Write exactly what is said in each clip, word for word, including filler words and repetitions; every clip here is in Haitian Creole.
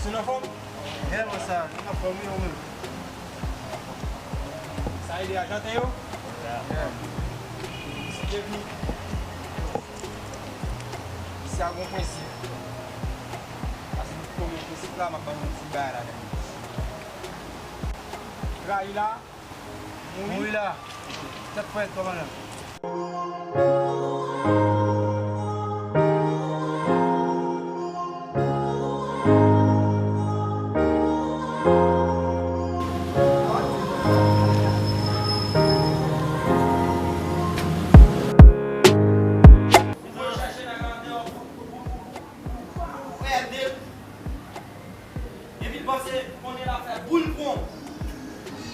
Ou anfòm? Yeah, man, sa, m anfòm, wi, ou menm? Sa e de ajante yo? Yeah. Depi si a gon prensip, paske nou konn prensip la, m ap ban nou ti bagay ladan. Trayi la, mouri la. Tèt frèt, kòmandan. Epi l panse konnen l ap fè boul pou w.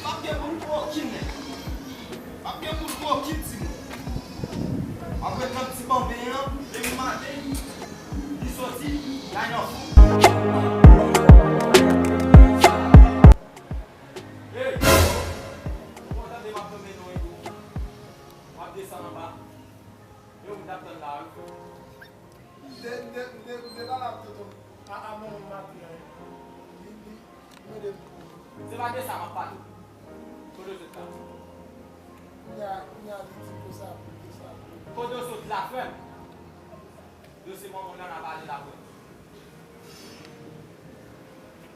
P ap gen boul pou okenn nèg. P ap gen boul pou okenn timoun. W ap wè tank ti banben an, depi maten, li soti, l al nan fou. Hey! Ou konn tande m ap nonmen non e tou. W ap desann anba. Yo, m t ap tann la, wi. M te, m te, m te, m te pale ak tonton. A, a, manman m maten an, li, li, li mande m. Se pa de sa m ap pale. Kote w sot la? Kounye a, kounye a, li di konsa, pou de sa. Kote w sot la, frè m? Dosye manman w la n ap pale la, frè m.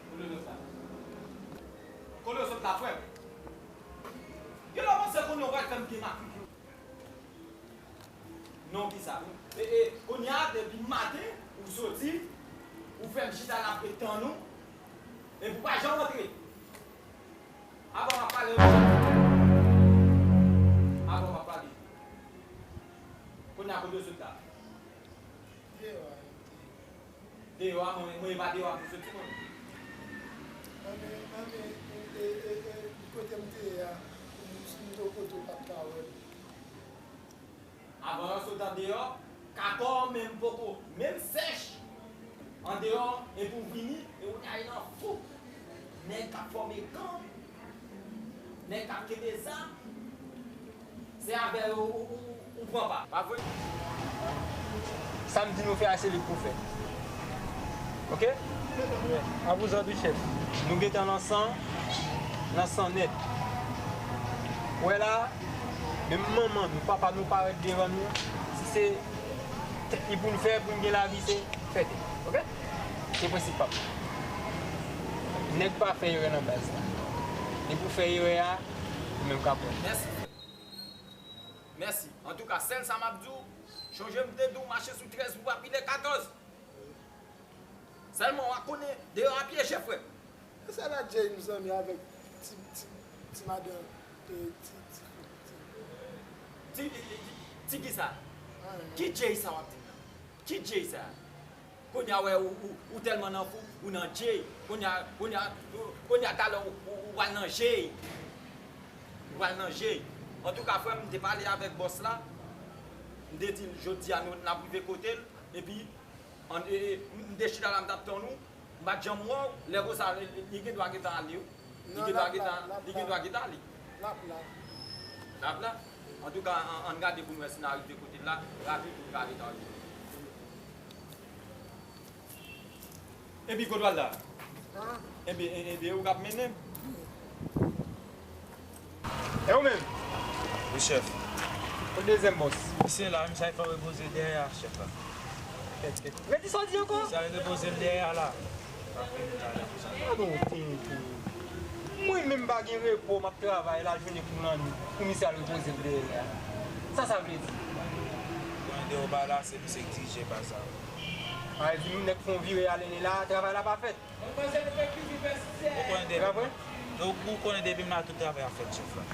Kote w sot la? Kote w sot la, frè m? Gen lè w panse kounye a w pral fè m dematrikile. Non, kisa? E, e, kounye a, depi maten, ou soti, ou fè m chita la ap tann ou, epi ou pa janm antre. Avan m ap pale, avan m ap pale. Kounye a, kote w sot la? Deyò a, deyò a, mwen, mwen, e pa deyò a pou soti, mwen. Anben, anben, e, e, e, e, kote m te ye a, si m te kote w pa t ka wè m. Avan yo sot andeyò, kakò menm poko menm sèch andeyò, epi w vini, e ou ta ye nan fou. Nèg k ap fòme gang, nèg k ap kenbe zam, se avè yo ou, ou, ou, ou pran pa. Pa vre? Sa m di nou fè a, se li k pou fè. Oke? A vous ordres, chèf. Nou gentan nan san, nan san nèt. Ou wè la, menm manman nou, papa nou parèt devan nou, si se tèt li pou n fè, pou n gen lavi, se fè tèt. Oke? Se prensip pa m. Nèg pa fè erè nan baz la. Depi w fè erè a, ou menm k ap wè. Mèsi, frè. Mèsi. Antouka, sèl sa m ap di w, chonje m te di w mache sou trèz pou w pa pile katòz. Sèlman w a konnen deyò a pyeje, frè m. E sa la Jay, mezanmi, avèk ti, ti, ti madan, e, ti, ti, ti. Ti, ti, ti, ti kisa? Anyen. Ki Jay sa w ap di m nan? Ki Jay sa? Kounye a wè ou, ou, ou tèlman nan fou, ou nan Jay. Kounye a, kounye a, kounye a talè ou, ou, ou pral nan Jay. Ou pral nan Jay. Antouka, frè m, m te pale avèk bòs la. M te di l, jodi a, nou, n ap rive kote l. Epi, an, e, e, m, m te chita la, m t ap tann ou. M pa t janm wè w. Lè konsa, li, li, li gen dwa gentan ale, wi. Li gen dwa gentan, li gen dwa gentan ale. L ap la. L ap la? Antouka, an, ann gade pou n wè si n a rive kote l la, rapid pou n ka gentan rive. Epi kote w al la? Enben, e, enben, ou k ap mennen m. E ou menm? Wi, chèf. Kote dezyèm bòs? Misye la, misye al fè repoze l dèyè a, chèf la. Kèt, kèt. Redi sa w di ankò? Misye al repoze l dèyè a la. Pa fini la, la. Gade yon tenten. Mwen menm pa gen repo, m ap travay lajounen kou lannwit, pou misye al repoze l dèyè a. Sa sa vle di? Konnen deyò ba la, se misye k dirije baz la. Sa vle di, moun nèg fè yon vire ale la, travay la pa fèt. Ou konnen depi, ou, ou konnen depi m la, tout travay ap fèt, chèf la.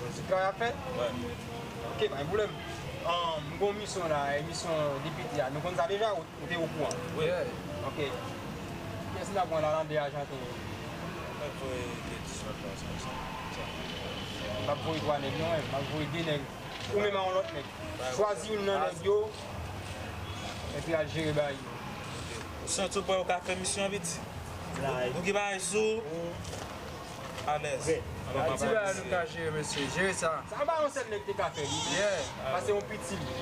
Tout travay ap fèt? Wi. Oke, pa gen pwoblèm. Ahn, m gon misyon la, e misyon depite a. Nou konn sa deja, ou, ou te okouran? Wi. Ok. Kiyès n ap pran la nan de ajanten yo? M ap voye de dis lòt la, sa, sa, sa. M ap voye twa nèg, non, m ap voye de nèg. Ou menm a yon lòt nèg. Chwazi youn nan nèg yo, epi al jere bagay yo. Ou santi w pè ou ka fè misyon an, piti? Ou gen bagay sou ou? Alèz. Ti bagay nou ka jere, mesye. Jere sa. Sa pa yon sèl nèg te ka fè li. Pase yon piti li.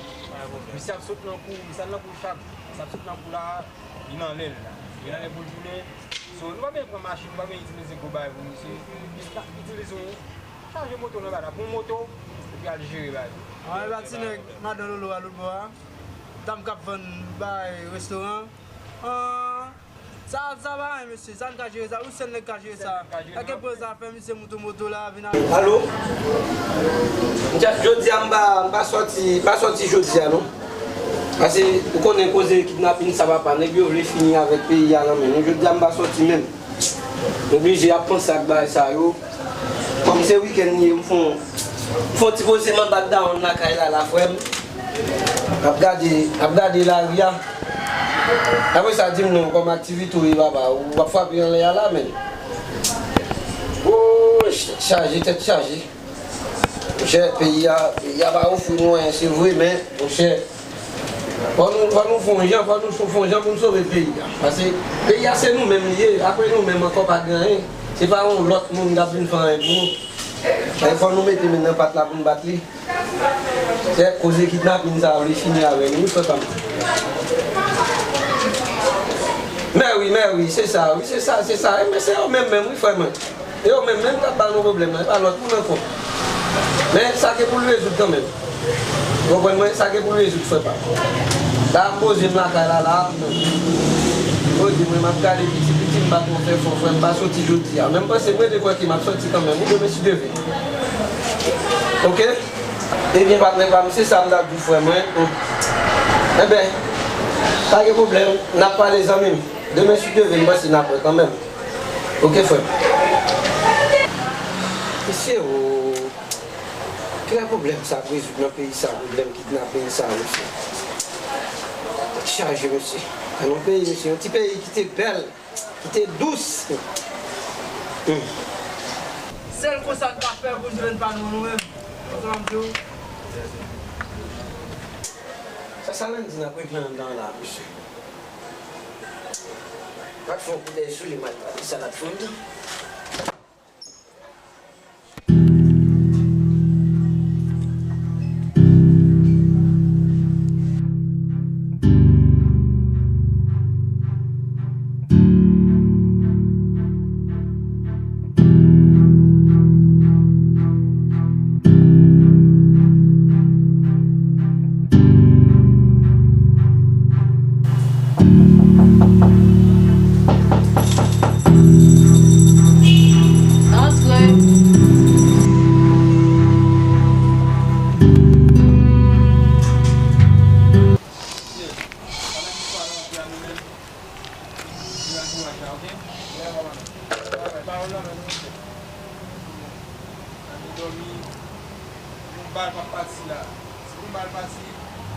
Misye ap sot nan kou, misye al nan kou chak. Misye ap sot nan kou la, li nan lè l la. Genlè pou l tounen. So, nou pa bezwen pran machin, nou pa bezwen itilize gwo bagay pou misye. Jis pa itilize yon, chaje moto nan bagay la, pran yon moto, epi al jere bagay yo. Ann, e pa ti nèg madan Lolo a lòt bò a. Dam k ap vann bagay restoran. An, sa, sa pa anyen, mesye. Sa n ka jere sa. Ou sèl nèg ka jere sa. Sèl nèg ka jere. Kèlke pwen sa fè misye moute moto la, vin a. Alo? M tja, jodi a m pa, m pa sòti, m pa sòti jodi a, non. Paske ou konnen koze kidnapin sa papa, nèg yo vle fini avèk peyi a nan men nou. Jodi a m pa sòti menm. M oblije ap panse ak bagay sa yo. Kòm se wikenn li ye, m fè yon, m fè yon ti poze m anba dawonn lakay la, la, frè m. Ap gade, ap gade lari a. Apre sa, di m non, kòm aktivite w ye, papa, w ap frape anlè a la, menm. Wouy, tèt chaje, tèt chaje. Monchè, peyi a, peyi a pa ofri nou anyen, se vre, men, monchè, fò nou, fò nou fè yon jan, fò nou fè yon jan pou nou sove peyi a. Paske peyi a se nou menm li ye, apre nou menm ankò pa gen anyen. Se pa yon lòt moun k ap vin fè anyen pou nou. Men fò nou mete men nan pat la pou nou bat li. Se koze kidnapin sa a vle fini avè nou, wi, frè pa m. Mè wi, mè wi, se sa, wi, se sa, se sa. E men se yo menm menm, wi, frè mwen. E yo menm menm k ap ba nou pwoblèm nan, e pa lòt moun ankò. Men sa gen pou l rezoud kanmenm. Ou konprann mwen? Sa gen pou l rezoud, frè pa m. La, m poze m lakay la, la. Yo di mwen, m ap gade piti, piti, m pa twò fè fò, frè, m pa soti jodi a. Men m panse mwen de kwè ke m ap soti kanmenm, wi, demen si Dye vle. Oke? Ebyen, patnè pa m, se sa m t ap di w, frè mwen. Enben, pa gen pwoblèm, n ap pale, zanmi m. Demen si Dye vle, m panse n ap wè kanmenm. Oke, frè m. Mesye, o, kilè pwoblèm sa ap rezoud nan peyi sa, pwoblèm kidnapin sa, mesye? Tèt chaje, mesye. Nan yon peyi, mesye, yon ti peyi ki te bèl, ki te dous. Hmm. Sèl konsa n ka fè pou n jwenn pa nou, nou menm. Sa m di w. Sa, sa Landy n ap regle anndan la, mesye. M ap fè yon koudèy sou li, m al gade sa l ap fè anndan. Antre. Ann dòmi. Yon bal p ap pati la. Si yon bal pati,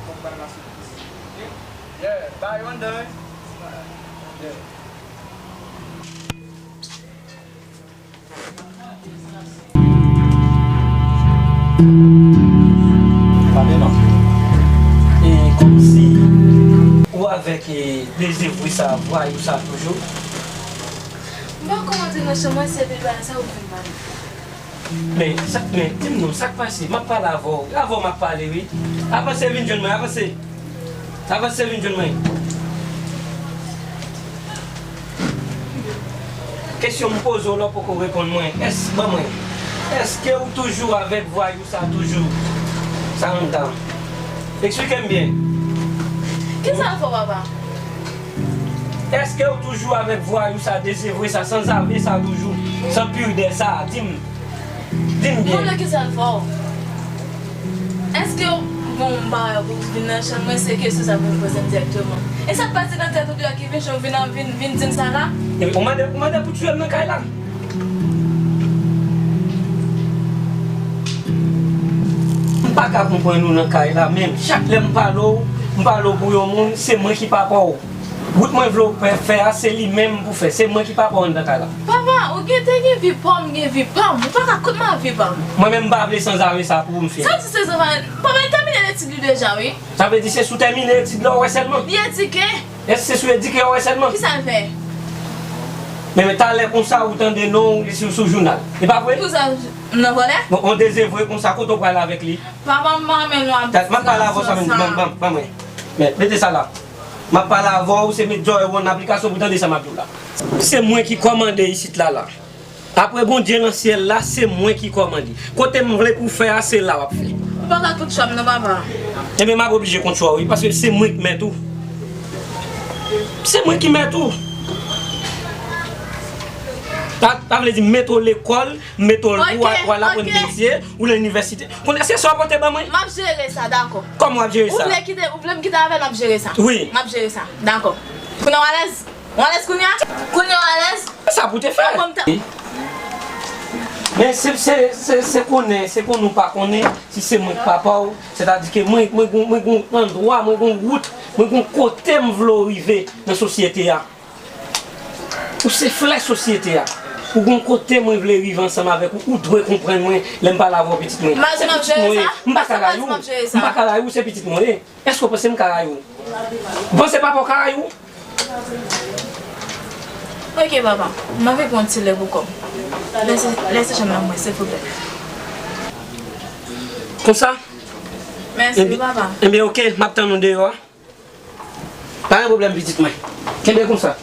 fòk bal la soti isi. Oke? Yeah, bay yo anndan, wi. Yeah. Pa byen non. E kòmsi ou avèk, e, dezevwe sa, vwayou sa toujou. M pa kòmanse nan chanm mwen, se de bagay sa ou vin pale. Men, sa, men, di m non, sa k pase? M ap pale avè w. Avè w m ap pale, wi. Avanse, vin jwenn mwen, avanse. Avanse, vin jwenn mwen. Kesyon m poze w la, w poko reponn mwen. Èske, ban mwen, èske w toujou avèk vwayou sa toujou? Sa m ta. Eksplike m byen. Kisa l fè w, papa? Èske w toujou avèk vwayou sa, dezevwe sa, sanzave sa toujou, san pidè sa? Di m. Di m byen. Mwen, kisa l fè w? Èske w, bon, m pa wè pou w vin nan chanm mwen, se kesyon sa pou m poze m dirèkteman. E sa k pase nan tèt ou deja ki fè w vin, vin, vin di m sa la? Epi, ou mande, ou mande pou tiye m nan kay la? M pa ka konprann ou nan kay la menm. Chak lè m pale w, m pale w pou yon moun, se mwen ki papa w. Wout mwen vle w fè, fè a, se li menm pou fè. Se mwen ki papa w anndan kay la. Papa, ou gen, te gen vi pa w, m gen vi pa m. Ou pa ka kont m ak vi pa m. Mwen menm, m pa vle sanzave sa pou m fini. Sa di se zanfan, papa, li tèmine etid li deja, wi. Sa vle di se sou tèmine etid la w wè sèlman? Li edike. Èske se sou edike w wè sèlman? Kisa l fè? Men, men talè konsa, ou tande non w sou, sou jounal. E pa vre? Kisa, nan vòlè? Bon, on dezevwe konsa, kote w pral avèk li? Papa, m pa renmen nou ap di sa. M ap pale avè w sa menm, ban, ban, ban mwen. Men, mete sa la. M ap pale avè w, se met zòrèy ou an aplikasyon pou tande sa m ap di w la. Se mwen ki kòmande isit la la. Apre Bondye nan syèl la, se mwen ki kòmande. Kote m vle pou w fè a, se la w ap fè. Ou pa ka kont chwa m non, papa. Ebyen, m ap oblije kont chwa w, wi, paske se mwen ki mèt ou. Se mwen ki mèt ou. Sa, sa vle di mete w lekòl, mete w pou w al aprann metye, ou nan inivèsite. Kounye a, se sa w pote ban mwen? M ap jere sa, dakò. Kòman w ap jere sa? Ou vle kite, ou vle m kite avè l, m ap jere sa. Wi. M ap jere sa, dakò. Kounye a w alèz? Ou alèz kounye a? Kounye a w alèz? Sa pou te fè. Men se, se, se, se konnen, se konnen ou pa konnen si se mwen k papa w, sètadi ke mwen, mwen gon, mwen gon andwa, mwen gon wout, mwen gon kote m vle w rive nan sosyete a. Ou se flè sosyete a. Ou gon kote mwen vle rive ansanm avèk ou, ou dwe konprann mwen lè m pale avè w pitit mwen. M pa ka rayi w, m pa ka rayi w, se pitit mwen w ye. Èske w panse m ka rayi w? Ou panse papa w ka rayi w? Ok, papa. M anvi pran yon ti lè pou kò m. Lèse, lèse chanm nan mwen, silvouplè. Konsa? Mèsi, papa. Ebyen, ok, m ap tann ou deyò a. Pa gen pwoblèm, pitit mwen. Kenbe konsa.